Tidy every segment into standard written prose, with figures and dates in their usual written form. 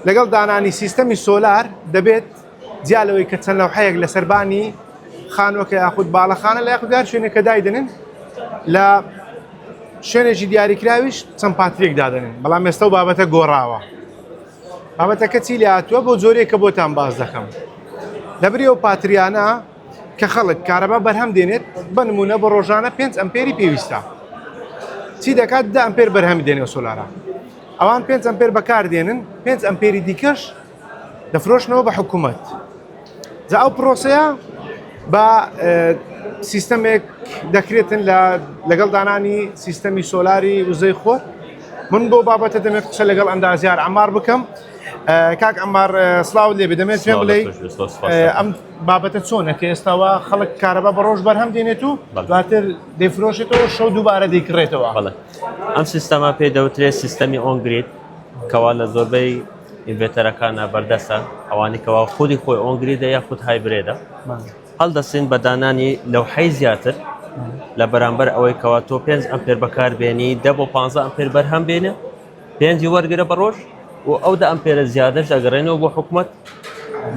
لەگەڵ دانانی سیستەمی سۆلار دەبێت جیا لەوەی کە چەند لەوحەیەک لەسەر بانی خانووەکە یاخود باڵەخانە لە یاخود هەر شوێنێک کە دایدەنن لە شوێنێکی دیاریکراویش چەند پاتریێک دادەنن بەڵام ئێستا و بابەتە گۆڕاوە بابەتەکە چی لێ هاتووە بۆ جۆرێک کە بۆتان باس دەکەم لەبری ئەو پاتریانە کە خەڵک کارەبا بەرهەم دێنێت بە نمونە بە ڕۆژانە 5 ئەمپێری پێویستە چی دەکات دە ئەمپێر بەرهەمی دێنێ سۆلارە ئەوان 5 ئەمپێر بەکار دێنن 5 ئەمپێری دیکەش دەفرۆشنەوە بە حکوومەت جا ئەو پرۆسەیە بە سیستەمێک دەکرێتن لە لەگەڵ دانانی سیستەمی سۆلاری وزەی خۆر من بۆ بابەتە دەمێت قسە لەگەڵ ئەندازیار عمار بکەم کاک عمار سلااو لێ بدەمێت پێم بڵێ ئەم بابەتە چۆنە کە ئێستاوە خەڵک کارەبا بە ڕۆژ بەرهەم دێنێت و دواتر دەیفرۆشێتەوە شەو دووبارە دەیکڕێتەوە ئەم سیستەمە پێ دەوترێت سیستەمی on-grid کەوا لە زۆربەی inverter ەکانە بەردەستە ئەوانی کەوا خودی خۆی on-grid ە یاخود hybrid ە هەڵدەسین بە دانانی لەوحەی زیاتر لە بەرامبەر ئەوەی کەوا تۆ 5 ئەمپێر بەکاربێنی دە بۆ 15 ئەمپێر بەرهەم بێنە پێنجی وەرگرە بە ڕۆژ و ئەو دە ئەمپێرە زیادەش ئەگەڕێنەوە بۆ حکومەت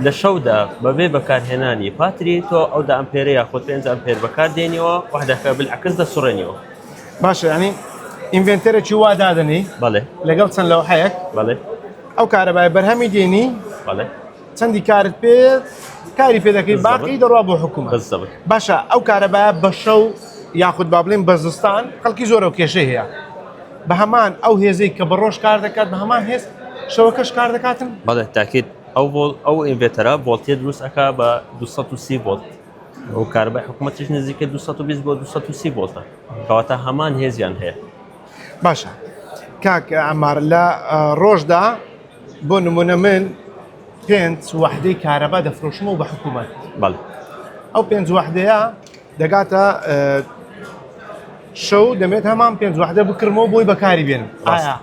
لە شەودا بەبێ بەکارهێنانی پاتری تۆ ئەو دە ئەمپێرە یاخود 5 ئەمپێر بەکار دێنیەوە وحدەکە بالعکس دەسوڕێنیەوە باشە ینی inverter ێکی وا دادەنی بەڵێ لەگەڵ چەند لەوحەیەک بەڵێ ئەو کارەبای بەرهەمی دێنی بەڵێ چەندی کارت پێ کاری پێ دەکەی باقی دەڕوا بۆ حکوومەت بالضبط باشە ئەو کارەبایە بە شەو یاخود با بڵێن بە زستان خەڵکی زۆرە و کێشەی هەیە بە هەمان ئەو هێزەی کە بە ڕۆژ کار دەکات بە هەمان هێز شەوەکەش کار دەکاتن بەڵێ تاکید ئەو ڤۆڵ ئەو inverter ە ڤۆڵتیە دروست ئەکا بە 230 ڤۆڵت و کارەبای حکوومەتیش نزیکە 220 بۆ 230 ڤۆڵتە کەواتە هەمان هێزیان هەیە. باشە کاک عەمار لە ڕۆژدا بۆ نمونە من پێنج وەحدەی کارەبا دەفرۆشمەوە بە حکوومەت بەڵێ ئەو پێنج وەحدەیە دەگاتە شەو دەمێت هەمان پێنج وەحدە بکڕمەوە بۆی بەکاری بێنم ئایا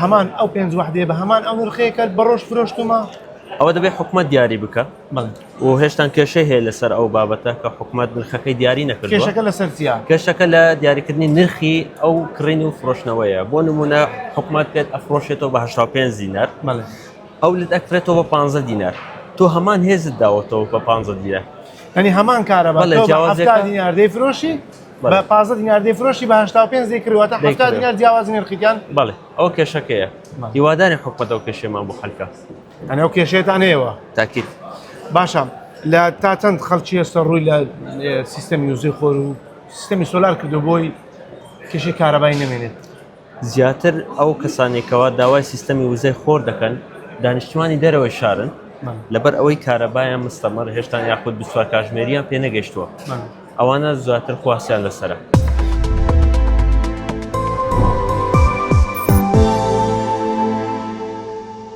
هەمان ئەو پێنج وەحدەیە بە هەمان ئەو نرخەیە کە بە ڕۆژ فرۆشتومە ئەوە دەبێت حکومەت دیاری بکە و هێشتان کێشەی هەیە لەسەر ئەو بابەتە کە حکومەت نرخەکەی دیاری نەکردووە. کێشەکە لەسەر چییە؟ کێشەکە لە دیاریکردنی نرخی ئەو کڕین و فرۆشتنەوەیە. بۆ نموونە حکومەت پێت ئەفرۆشێتەوە بە 85 دینار. بەڵێ. ئەو لت ئەکڕێتەوە بە 15 دینار. تۆ هەمان هێزت داوەتەوە بە 15 دینار. یعنی هەمان کارەبا بەڵێ، تۆ بە جیاوازیەکە- 70 دینار دەیفرۆشی بە بەڵێ. 15 دینار دەیفرۆشی بە 85 دەیکڕی واتە 70 دەیکڕی. دینار جیاوازی نرخیان. بەڵێ ئەوە کێشەکەیە. بەڵێ. هیوادارین حکومەت ئەو کێشەیەمان بۆ حەل کا. یعنی ئەو کێشەیەتان هەیەوە؟ تاکید. باشە لە تا چەند خەڵکی ئێستا ڕووی لە سیستەمی وزەی خۆر و سیستەمی سۆلار کردو بۆی کێشەی کارەبای نەمێنێت؟ زیاتر ئەو کەسانەی کەوا داوای سیستەمی وزەی خۆر دەکەن دانیشتوانی دەرەوەی شارن لەبەر ئەوەی کارەبایان مستەمەڕ هێشتان یاخود 24 کاژمێریان پێ نەگەیشتووە ئەوانە زیاتر خواستیان لەسەرە.